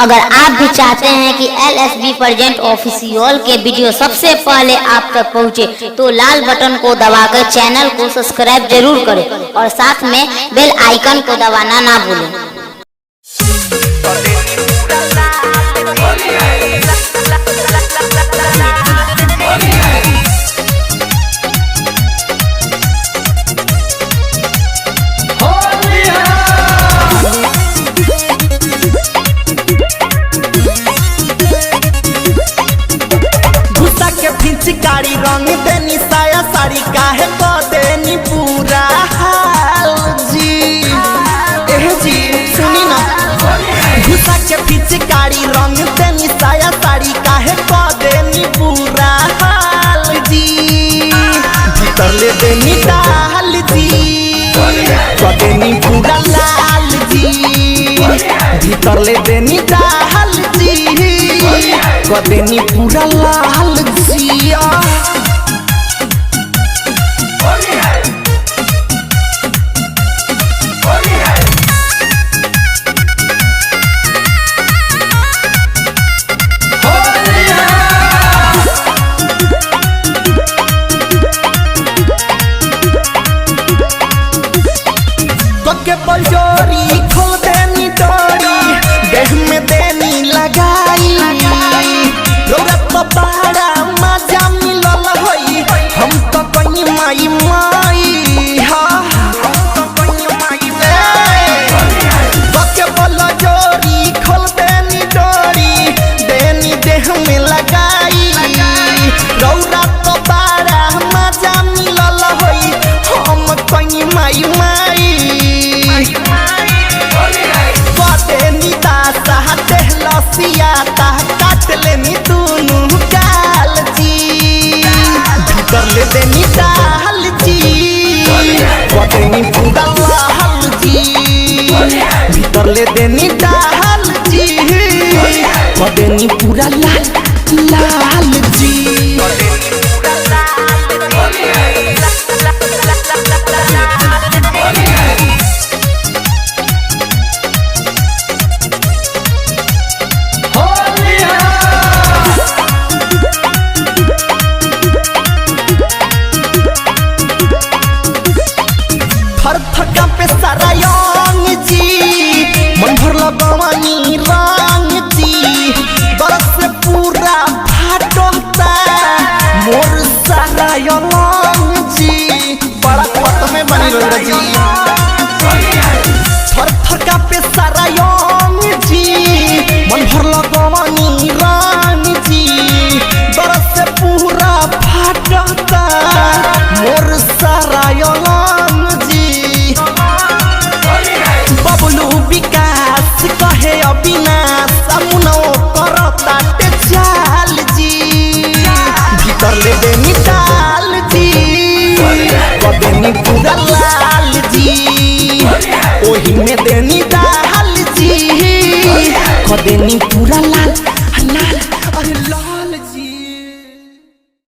अगर आप भी चाहते हैं कि एलएसबी प्रेजेंट ऑफिशियल के वीडियो सबसे पहले आप तक पहुंचे, तो लाल बटन को दबाकर चैनल को सब्सक्राइब जरूर करें और साथ में बेल आइकन को दबाना ना भूलें। भूसा के फिचकारी रंग देनी साया साड़ी काहे को देनी पूरा हाल जी। एह जी सुनी ना, भूसा के फिचकारी रंग देनी साया साड़ी काहे को देनी पूरा हाल जी। भीतर ले देनी दाल जी, को देनी पूरा लाल जी। भीतर ले देनी दाल जी, कदेनी पूरा लाल जिया। कके बलजोरी खोल देनी डोरी, देह में देनी लगाई। रौरा तो बड़ा मजा मिलल होई, हम तो कहीं माई माई हा। कके बलजोरी खोल देनी डोरी, देनी देह में लगाई। रौरा तो बड़ा मजा मिलल होई, हम कहीं माई माई। कदेनी दासा देहलसिया ता काट लेनी दुनू गाल जी। भीतर ले देनी दाल जी, कदेनी पूरा लाल जी। भीतर ले देनी दाल जी, कदेनी पूरा लाल लाल जी। थर थर पे सारा अंग जी, मन भर लगवानी रंग जी। बरस से पूरा फाटता मोर सारा अंग जी। बड़ा पत में बनी रही जी। थर थर पे सारा अंग जी, मन भर लगवानी रंग जी। बरस से पूरा फाटता मोर सारा अंग जी। बबलू विकास कहे अविनाश मुनो करता ते चाल जी। भीतर ले देनी दाल जी, कदेनी पूरा लाल जी। ओही में देनी दाल जी, कदेनी पूरा लाल।